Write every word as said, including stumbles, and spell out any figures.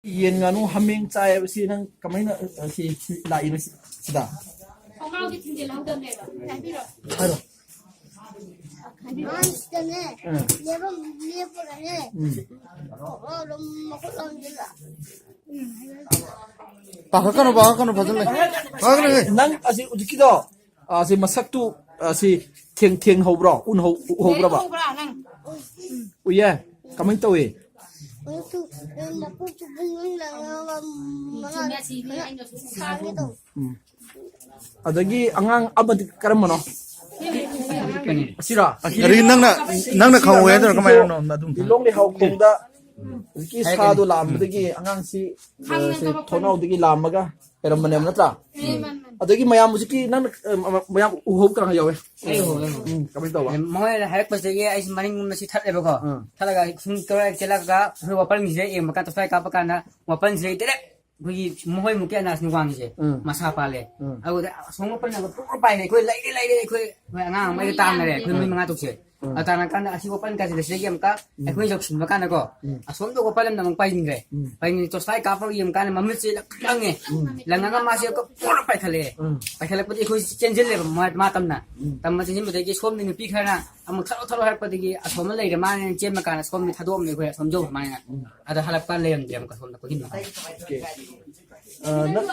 ꯌꯦꯟ, ꯉꯥꯅꯨ, ꯍꯥꯃꯦꯡ ꯆꯥꯏ ꯍꯥꯏꯕꯁꯤ ꯅꯪ ꯀꯃꯥꯏꯅ, ꯑ, ꯁꯤ, ꯁꯤ ꯂꯥꯛꯏꯅꯣ ꯁꯤ-, ꯁꯤꯗ? ꯈꯣꯡꯒ꯭ꯔꯥꯎꯗꯤ ꯊꯤꯟꯖꯤꯜꯍꯧꯗꯕꯅꯦꯕ꯫ ꯍꯥꯏꯕꯤꯔꯣ꯫ ꯍꯥꯏꯔꯣ꯫ ꯑꯍꯥꯟꯕꯗꯅꯦ, ꯎꯝ꯫ ꯂꯦꯞꯄ-, ꯂꯦꯞꯄꯒꯅꯦ, ꯎꯝ꯫ ꯈꯣꯡꯒ꯭ꯔꯥꯎꯗꯣ ꯃꯈꯨꯠ ꯂꯪꯁꯤꯜꯂ-, ꯄꯥꯈꯠꯀꯅꯨ, ꯄꯥꯈꯠꯀꯅꯨ, ꯐꯖꯅ ꯂꯩ꯫ ꯄꯥꯈꯠꯀꯅꯨ, ꯂꯩ꯫ ꯅꯪ ꯑꯁꯤ ꯍꯧꯖꯤꯛꯀꯤꯗꯣ, ꯑ, ꯁꯤ ꯃꯁꯛꯇꯨ, ꯑ, ꯁꯤ ꯊꯦꯡ-, ꯊꯦꯡꯍꯧꯕ꯭ꯔꯣ? ꯎꯍꯧ-, ꯎꯍꯧꯕ꯭ꯔꯕ? ꯎꯕ꯭ꯔꯥ ꯅꯪ? ꯎꯏꯌꯦ? ꯀꯃꯥꯏꯅ ꯇꯧꯏ? ꯃꯀꯣꯛꯇꯨ, ꯃꯀꯣꯛꯇꯨ ꯄꯨꯡ ꯂꯪꯂꯒ ꯃꯉꯥ ꯁꯥꯡꯒꯦ ꯇꯧꯕ꯫ ꯎꯝ꯫ ꯑꯗꯒꯤ ꯑꯉꯥꯡ ꯑꯃꯗꯤ ꯀꯔꯝꯕꯅꯣ? ꯑꯁꯤꯔꯣ? ꯑꯗꯒꯤ ꯅꯪꯅ, ꯅꯪꯅ ꯈꯪꯍꯧꯋꯦ ꯍꯥꯏꯗꯣꯏꯔꯣ? ꯀꯃꯥꯏꯅꯅꯣ? ꯑꯗꯨꯝ ꯂꯤꯂꯣꯡ ꯂꯩꯍꯥꯎ ꯈꯣꯡꯗ ꯍꯧꯖꯤꯛꯀꯤ ꯁꯥꯗꯣ ꯂꯥꯝꯕꯗꯒꯤ ꯑꯉꯥꯡꯁꯤ, ꯑ, ꯁꯤ ꯊꯣꯡꯅꯥꯎꯗꯒꯤ ꯂꯥꯝꯃꯒ ꯂꯩꯔꯝꯕꯅꯦꯕ, ꯅꯠꯇ꯭ꯔꯥ? ꯎꯝ꯫ ꯑꯗꯒꯤ ꯃꯌꯥꯝ ꯍꯧꯖꯤꯛꯀꯤ ꯅꯪꯅ, ꯑ, ꯃ-, ꯃꯌꯥꯝ ꯎꯍꯧ ꯀꯅꯥ ꯌꯥꯎꯋꯦ? ꯑꯩ ꯎꯍꯧꯋꯦ, ꯑꯩ ꯎꯍꯧꯋꯦ꯫ ꯎꯝ, ꯀꯃꯥꯏꯅ ꯇꯧꯕ? ꯑꯦ, ꯃꯣꯏꯅ ꯍꯥꯏꯔꯛꯄꯁꯤꯗꯒꯤ ꯑꯩꯁꯤ ꯃꯅꯤꯡꯂꯣꯝꯗ ꯁꯤ ꯊꯠꯂꯦꯕꯀꯣ꯫ ꯎꯝ꯫ ꯊꯠꯂꯒ ꯁꯨꯝ ꯀꯧꯔ ꯆꯦꯜꯂꯛꯑꯒ ꯑꯩꯈꯣꯏ ꯋꯥꯄꯜꯒꯤꯁꯦ ꯌꯦꯡꯕ ꯀꯥꯟꯗ, ꯇꯣꯔꯆ ꯂꯥꯏꯠ ꯀꯥꯞꯄ ꯀꯥꯟꯗ ꯋꯥꯄꯜꯁꯤꯗꯒꯤ ꯗꯥꯏꯔꯦꯛ ꯑꯩꯈꯣꯏꯒꯤ ꯃꯈꯣꯏ ꯃꯨꯛꯀꯤ ꯑꯅꯥꯁꯤꯅ ꯋꯥꯡꯉꯤꯁꯦ, ꯎꯝ꯫ ꯃꯁꯥ ꯄꯥꯜꯂꯦ꯫ ꯎꯝ꯫ ꯑꯗꯨꯗ ꯑꯁꯣꯝ ꯋꯥꯄꯜꯅ ꯄꯨꯔꯥ ꯄꯥꯏꯔꯦ, ꯑꯩꯈꯣꯏ ꯂꯩꯔꯦ, ꯂꯩꯔꯦ, ꯑꯩꯈꯣꯏ, ꯑꯩꯈꯣꯏ ꯑꯉꯥꯡ ꯑꯃꯒ ꯇꯥꯟꯅꯔꯦ, ꯑꯩꯈꯣꯏ ꯃꯤ ꯎꯝ꯫ ꯃꯉꯥ ꯇꯔꯨꯛꯁꯦ꯫ ꯎꯝ꯫ ꯑꯗ ꯇꯥꯟꯅꯔꯀꯥꯟꯗ ꯑꯁꯤ ꯋꯥꯄꯜ ꯀꯥꯆꯤꯟ ꯑꯁꯤꯗꯒꯤ ꯑꯃꯨꯛꯀ ꯎꯝ꯫ ꯑꯩꯈꯣꯏ ꯌꯧꯁꯤꯟꯕ ꯀꯥꯟꯗꯀꯣ, ꯎꯝ꯫ ꯑꯁꯣꯝꯗ ꯋꯥꯄꯜ ꯑꯃꯅ ꯑꯃꯨꯛ ꯄꯥꯏꯁꯤꯟꯈ꯭ꯔꯦ꯫ ꯎꯝ꯫ ꯄꯥꯏꯁꯤꯟ-, ꯇꯣꯔꯆ ꯂꯥꯏꯠ ꯀꯥꯞꯄꯒ ꯌꯦꯡꯕ ꯀꯥꯟꯗ ꯃꯃꯤꯠꯁꯦ ꯂꯪꯉꯦ꯫ ꯎꯝ꯫ ꯂꯪꯉꯒ ꯃꯥꯁꯦ ꯄꯨꯔꯥ ꯄꯥꯏꯈꯠꯂꯛꯑꯦ꯫ ꯎꯝ꯫ ꯄꯥꯏꯈꯠꯂꯛꯄꯗꯤ ꯑꯩꯈꯣꯏ ꯆꯦꯟꯁꯤꯜꯂꯦꯕ, ꯃꯥ, ꯃꯥ ꯇꯝꯅ꯫ ꯎꯝ꯫ ꯇꯝꯅ ꯆꯦꯟꯁꯤꯟꯕꯗꯒꯤ ꯁꯣꯝꯗ ꯅꯨꯄꯤ ꯈꯔꯅ ꯑꯃꯨꯛ ꯊꯠꯂꯣ, ꯊꯠꯂꯣ ꯍꯥꯏꯔꯛꯄꯗꯒꯤ ꯑꯁꯣꯝꯗ ꯂꯩꯔꯦ, ꯃꯥꯅ ꯆꯦꯟꯕ ꯀꯥꯟꯗ ꯁꯣꯝꯗ ꯊꯥꯗꯣꯛꯑꯝꯃꯦ ꯑꯩꯈꯣꯏ, ꯑꯁꯣꯝ ꯌꯧꯕ ꯃꯥꯅ꯫ ꯎꯝ꯫ ꯑꯗ ꯍꯜꯂꯛꯄ ꯀꯥꯟꯗ ꯂꯩꯔꯝꯗ꯭ꯔꯦ ꯑꯃꯨꯛꯀ ꯁꯣꯝꯗ ꯑꯩꯈꯣꯏꯒꯤ ꯅꯨꯄꯥ꯫ ꯑꯣꯀꯦ꯫ ꯑ, ꯅꯪ